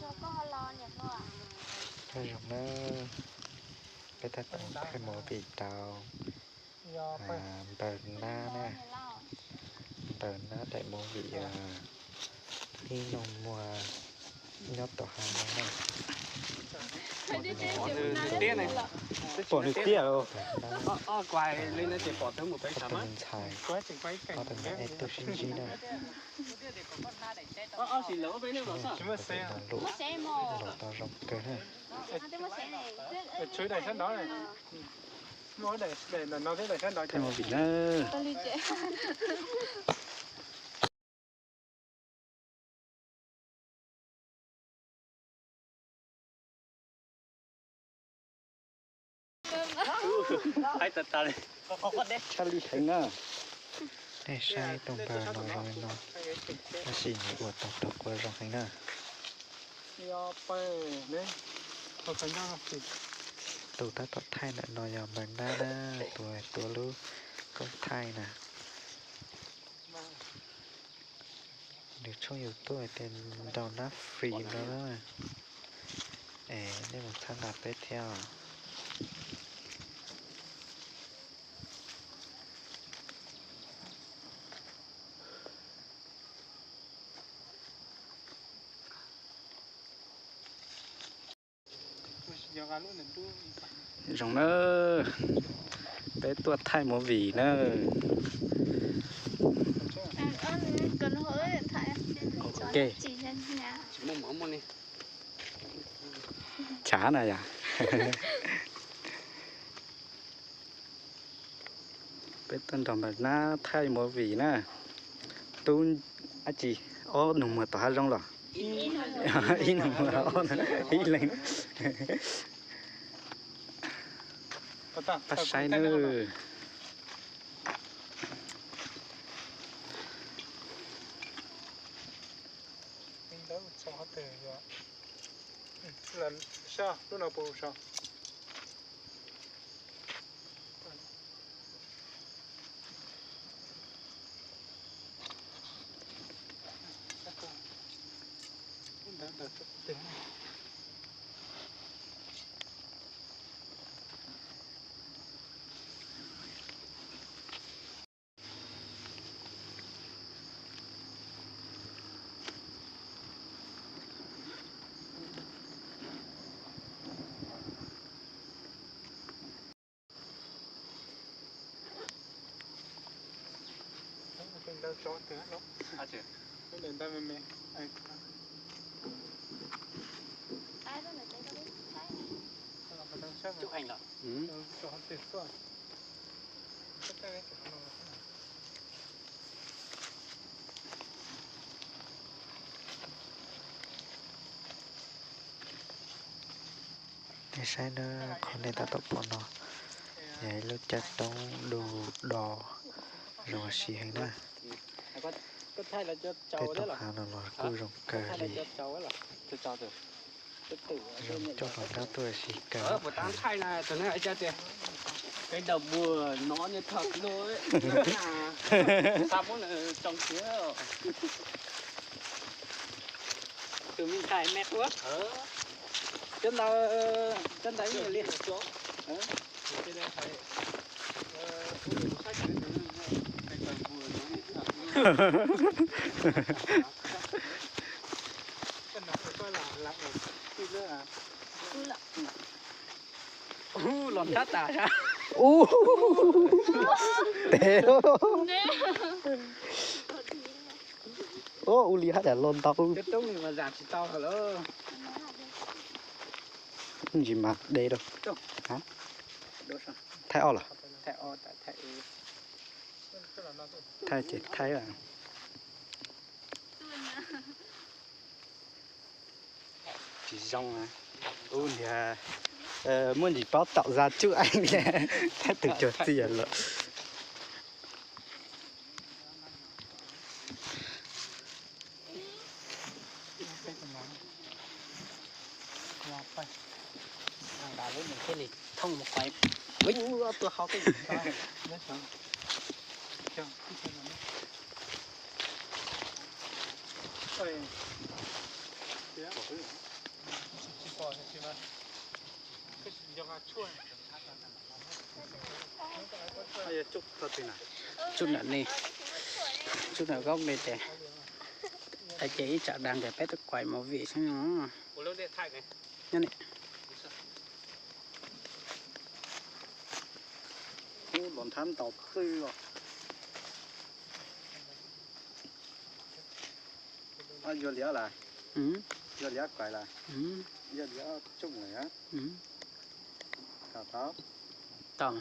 Nyob zoo na, peb tab tom thaij movie rau npawg Nab na, npawg Nab daim movie ib nus muag nyob tom hav no na. Pom nws tiag los. Ob tug ntxhais, ob tug ntxhais ej tug sib ntsib na. Los tau zoo kawg na. Thaij movie na. Tshaj lij heev na. Nej saib tus npawg no zoo li no, tab sis nws ua tau tau quaj zoo heev na. Tus tab tom thaij ntawm no yog npawg Nab na, tus tuav lub koob thaij na. Nws tshooj YouTube hais tias nraug Nab Free no na. Es nej mus txhawb nqa peb thiab os. Zoo na, peb tuaj thaij movie na. Ok. Chav na yom. Peb tuaj nrog npawg Nab thaij movie na. Tub dab tsi, ob nus muag tom hav zoov los? Ib nus muag, ib leeg. Pab saib nawb. Nej saib na, qhov nej tab tom pom no yog ib lub caj roob du do zoo ua si heev na. Tej toj hav no los kuj zoo kawg li. Zoo coj los nrab tuaj ua si kawg. Tus me ntxhais me quab. Cov ntawd, cov ntawd ib yam li. Ub, los nrab tas sab. Ub, tes. Ub, ua li haj yam los ntau. Cov roob mas zam tsis tau lawm. Ntsis mas de rau. Thaij ob los? Thaij ces thaij. Tsis zoo. Ub, niag muaj ntsis paub taum za tsuj eeb li, thaij tus cuag txias lawm. Tsub ntawm ne, tsub ntawm koob ne ces, ces ib tsam dag nkawd peb tuaj kuaim movie xwb no. Nyob ne. Ub, los nthab ntaus xwb os. Yuav liab las, yuav liab kuaim las, yuav liab tsum lawm. Tau.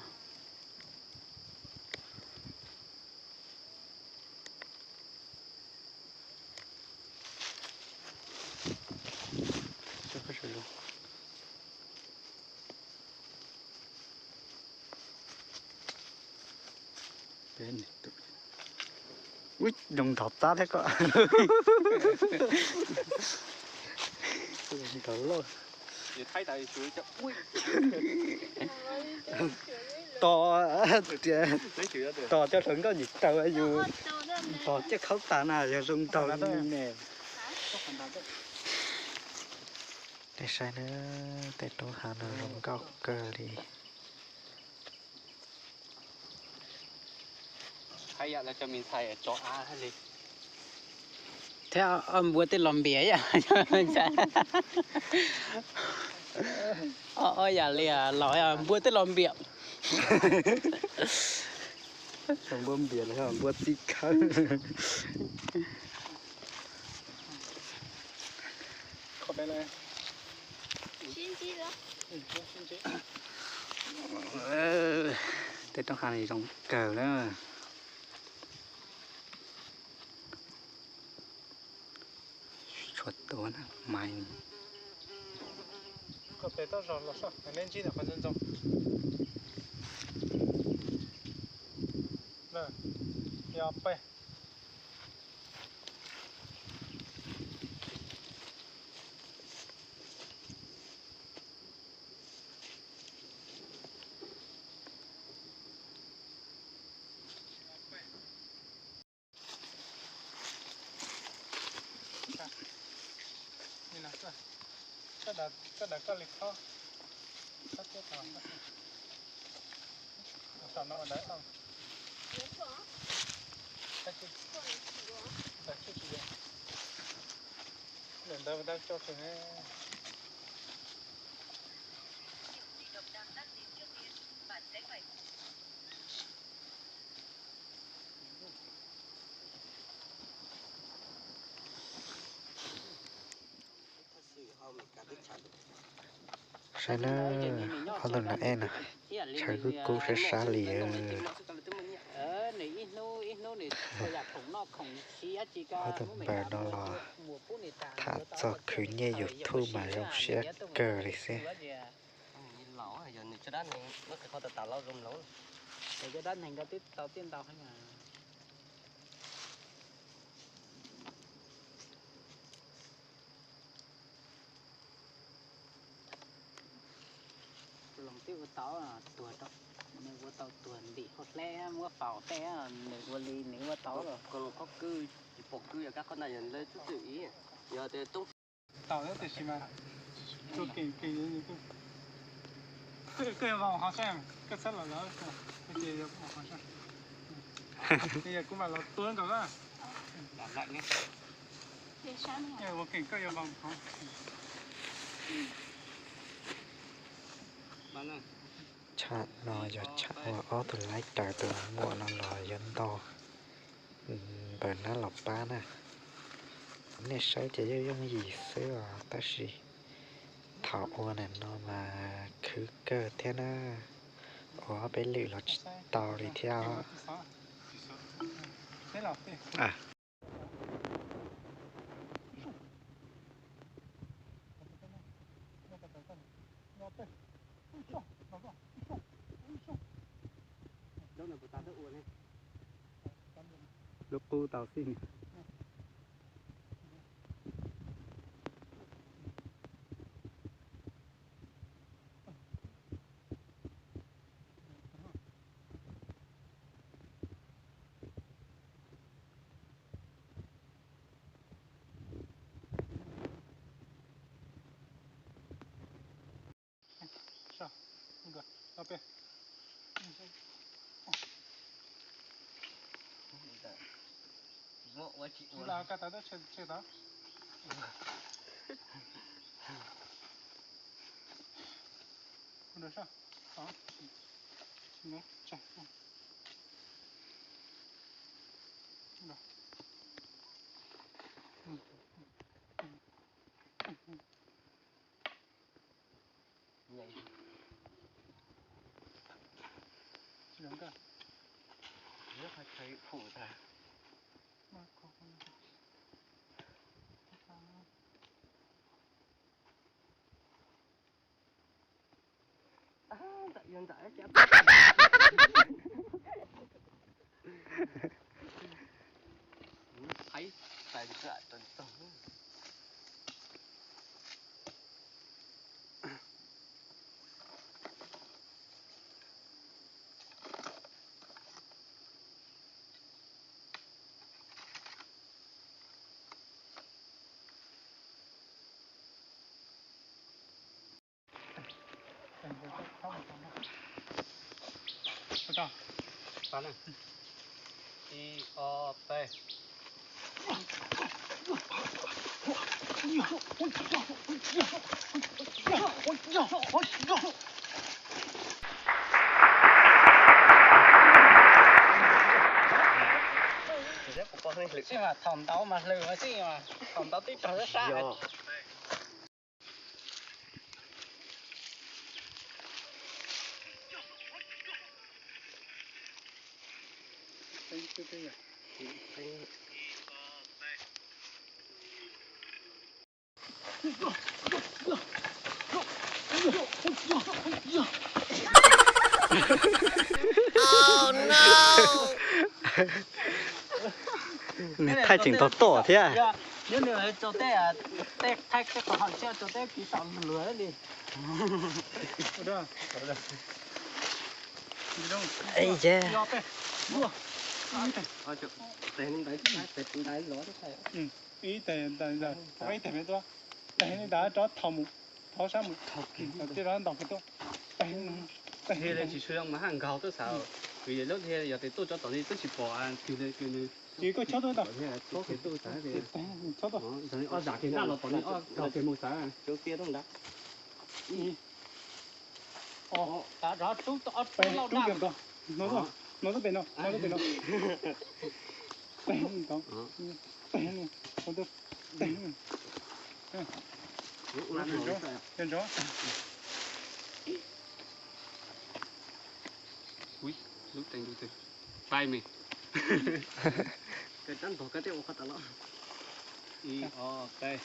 Ub, zoo nthov txab thiab koj. Nthov loj. Tos, tos coj hlawv nkauj nyuam taws yus nthov coj khaub tas na yog zoo nraug li ne. Nej saib na, tej roob hav no zoo nkauj kawg li. Thiab ob npua tej los npias yom. Ob yam li los npua tej los npias. Npua npias los npua txij khawb. Tej roob hav no zoo kawg na. Tshuav tuav na, mais. Koj pem toj zog los soj, neb ntsib ntawm qhov ntxoov ntxoo. Yog pem. Koj daws koj li khob, khob thiab tau. Saum no daws tau. Ntawm ntawd dab coj tsis ne. Saib na, ob tug nas ej no, chaw kub kub sab sab li. Ob tug npawg no los tham txog khwv nyiaj YouTube mas zoo siab kawg li xwb. Loos twb ua tau tuag rau, nws ua tau tuag ntim hauv hleb muab faus tej, nws ua li nws ua tau los. Qhov kwj, pom kwj yog kab qhov ntawd yog lawv txwj txwm ib, yog tias toob tau tiam sis mas tua keem keem, koj yuav vau qhov saib, koj txhob los lawv ces yog kuv mam los tua nkaus na. Ua keem koj yuav vau qhov. Tsham no yog tsham uas ob tug laib raws tus muam no los yuav ntog npawg nab los pab na. Nej saib ces yeej yooj yim xwb os, tab sis thaum ua ntawm no mas khwv kawg thiab na. Ua ob peb lwm los tsis tau li thiab os. Lub qub tau xij. Tau peb. Ua tsis ua. Ua kaj tau teb tshe tau. Ua sab. Tau. Tsis nyob tseg. Ib, ob, peb. Thaum ntau mas hlwm xwb, thaum ntau twb raug sab sab. Nws thaij tseem tau tuaj thiab. Nws tso tej, tej thaij tej qhov hauv tsis tso tej kiv tom luag li. Ib, ib teg ntawd, ib teg me tuaj, teg li ntawd rov thauj mus, thauj sab mus, tej rov ntaus kiag tuaj. Teg li tsis tshua zoo mas haj nkaug tuaj xav, vim lub dhia yog tias tuaj tso tom li twb tsis pom twg li. Ces koj chob tuaj tau. Chob tuaj. Ob zam kiag naj los tom li ob zam kiag mus xav. Rov rub ob rub lauj daj. No, no, no, pem no, no, pem no. Pem no, pem no. Ui, lub teeb lub twg. Pai me. Kawg rab ntog kawg tej ua qhov tas los. Ib, ob, peb.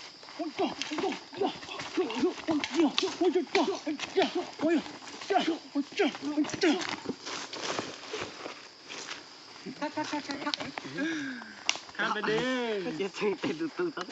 Khab peb deb. Ces txeeg tej tus tus tau.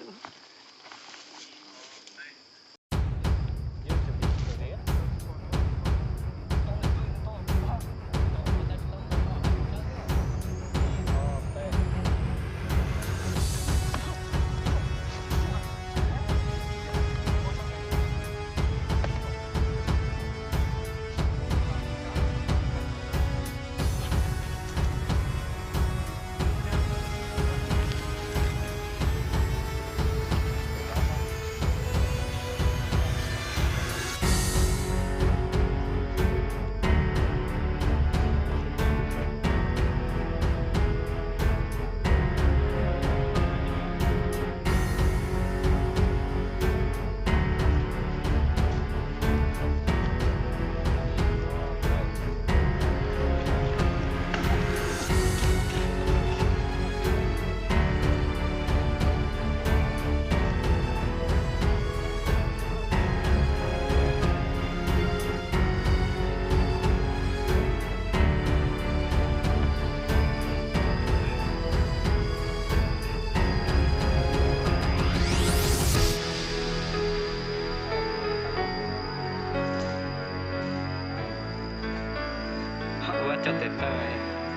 Ua cov tes taw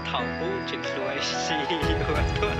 thaum ub tsis hluas si ua tuaj.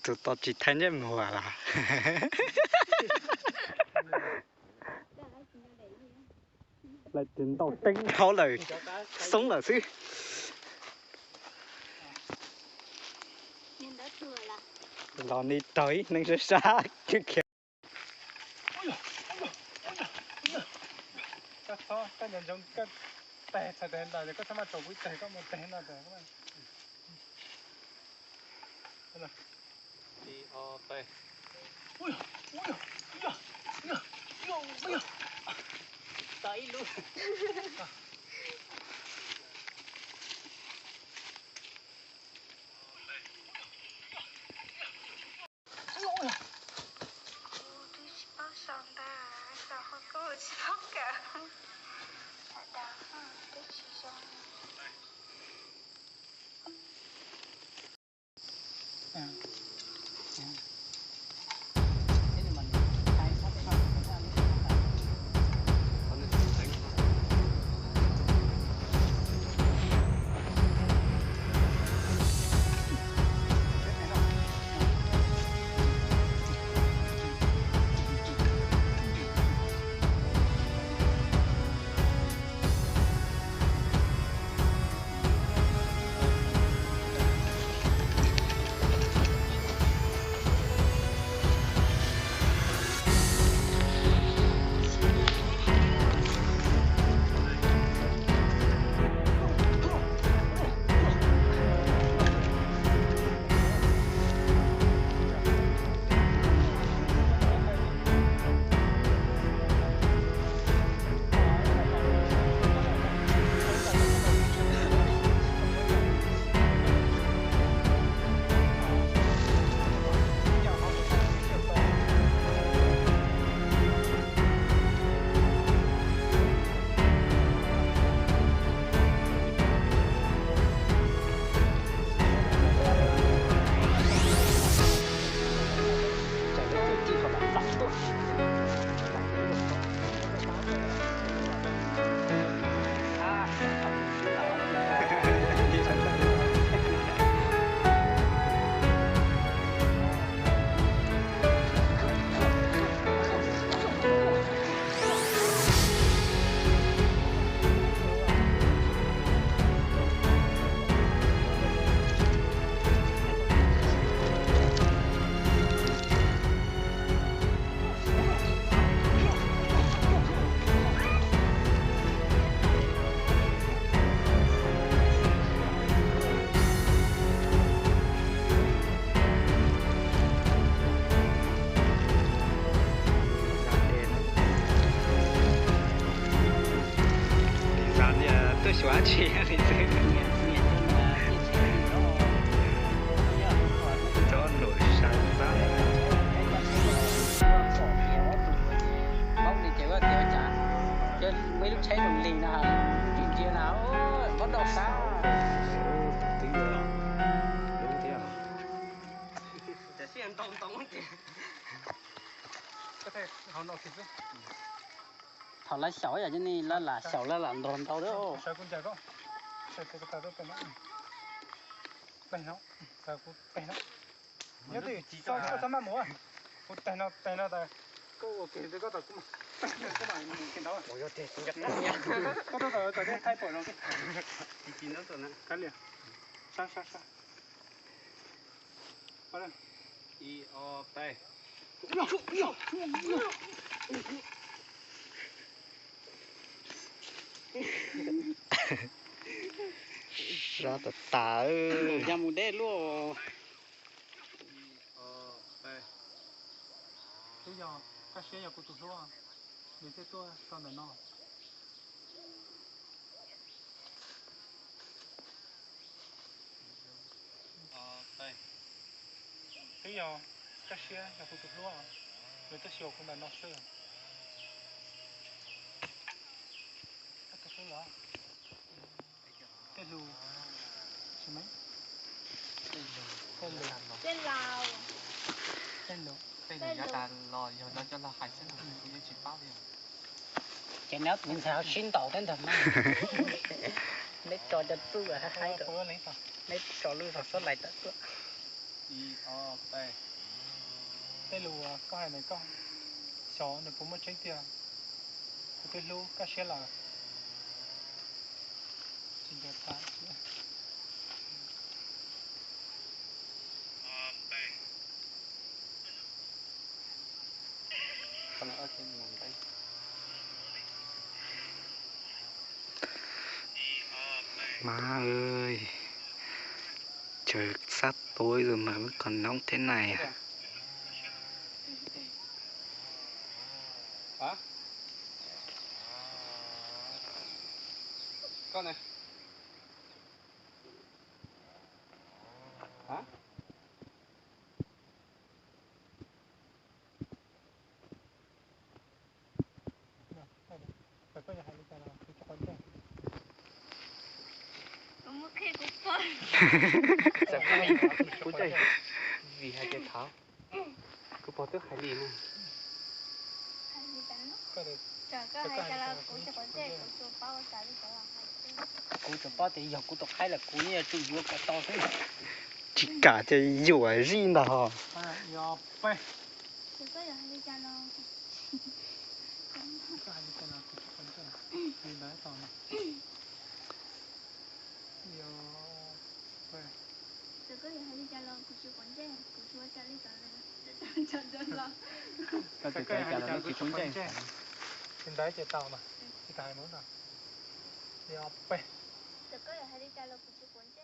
Tus tod tsis thaij ntsej muag los? Lawv tus ntaus teeb dhau lawm, xoob lawm xwb. Los ni raug ib neeg sab sab khiav khiav. Koj txhob, koj nco ntsoov koj teg txhais tes ntawd, koj txhob maj tsaus kuv teg, koj mus teg no. Ib, ob, peb. Tau ib lub. Tuaj xyuas dab tsi li xwb. Cov num sai xab. Muaj ib lub tsheb zoo li no, ntsia ntsia na, mob noj sab. Thaum lawv xyaum yog cov ni lawv lam xyaum lawv lam nrog ntau. Nyob twj ywm, koj txhob maj mus, kuv teg no teg no tas, koj ua kiag koj tau kuv mas. Koj tab tom thaij pom zoo. Sab sab sab. Ib, ob, peb. Sab tas tas. Ya mus deb luaj. Twb yog, koj siab yog kuv tus hlub, nws thiaj tuaj txog ntawm no. Twb yog, koj siab yog kuv tus hlub, nws tuaj xyuas kuv ntawm no xwb. Koj tus hlub los? Tej lus, sis me, tej lus, tej lus, tej lus, tej lus yav tas los yog lawv cov laus hais xwb, kuv yeej tsis paub li. Ces neb tus ntxhais ho sib ntaus thiab ntag mas. Neb tso cov txuj haib, neb tso lub zog xob lais tawm tuaj. Ib, ob, peb. Tej lus uas koj hais ntawd koj xyov nws puas muaj tseeb tiag. Kuv twb hlub koj siab lawm. Tsis nco qab. Má ơi, trời sắp tối rồi mà vẫn còn nóng thế này à? Hả? Con này. Hả? Kuv muab qhia kuv pog. Kuv cov, vim hais tias thaum kuv pog twb hais li no. Hais li cas no? Txawm koj hais cas los kuv tsis quav ntsej, kuv tsuas paub ua cas li cas los hais xwb. Kuv tsuas paub tias yog kuv tus qaib lawm kuv yeej yuav tsum yuav kom tau xwb. Tsis kam ces yuam zij ntag ho. Txawm koj yuav hais li cas los Txawm koj yuav hais li cas los kuv tsis quav ntsej, kuv tsuas ua cas li cas los hais xwb. Koj txawm koj yuav hais li cas los kuv tsis quav ntsej. Li ntawd ces tau mas, tsis tas hais mus no. Ib, ob, peb. Txawm koj yuav hais li cas los kuv tsis quav ntsej.